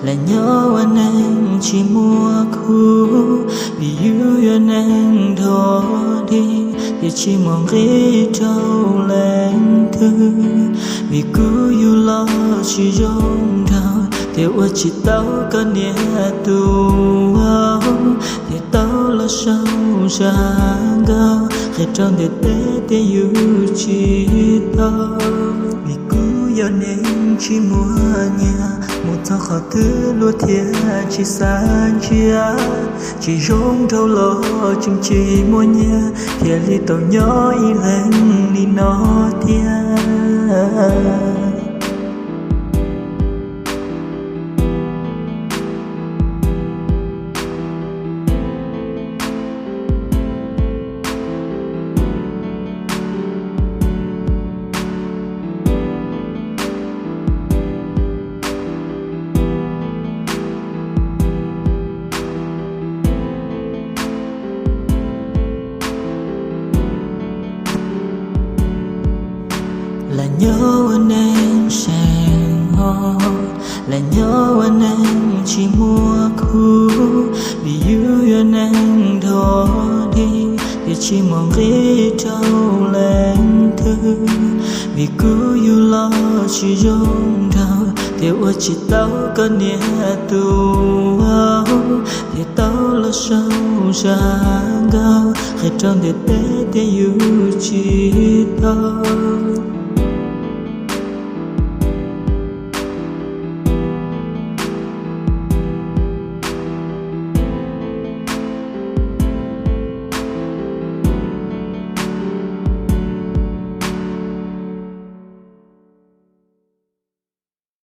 Lam nyob ua neeg tsis muaj khub, vim yus yog neeg dog dig, thiaj tsis muaj nqis rau leej twg. Vim kuv yug los tsis zoo nraug, thiaj ua tsis tau koj niam tus vauv, thiaj tau los sau zaj nkauj qhia rau ntiaj teb tias yus tsis tau. Vim kuv yog neeg tsis muaj nyiaj, mus txog qhov twg luag thiaj tsis xav ntsia, tsis zoo nraug los tseem tsis muaj nyiaj, thiaj li tau nyob ib leeg li no thiab. Lam nyob ua neeg seem os, lam nyob ua neeg tsis muaj khub, vim yus yog neeg dog dig, thiaj tsis muaj nqis rau leej twg. Vim kuv yug los tsis zoo nraug, thiaj ua tsis tau koj niam tus vauv, thiaj tau los sau zaj nkauj qhia rau ntiaj teb tias yus tsis tau.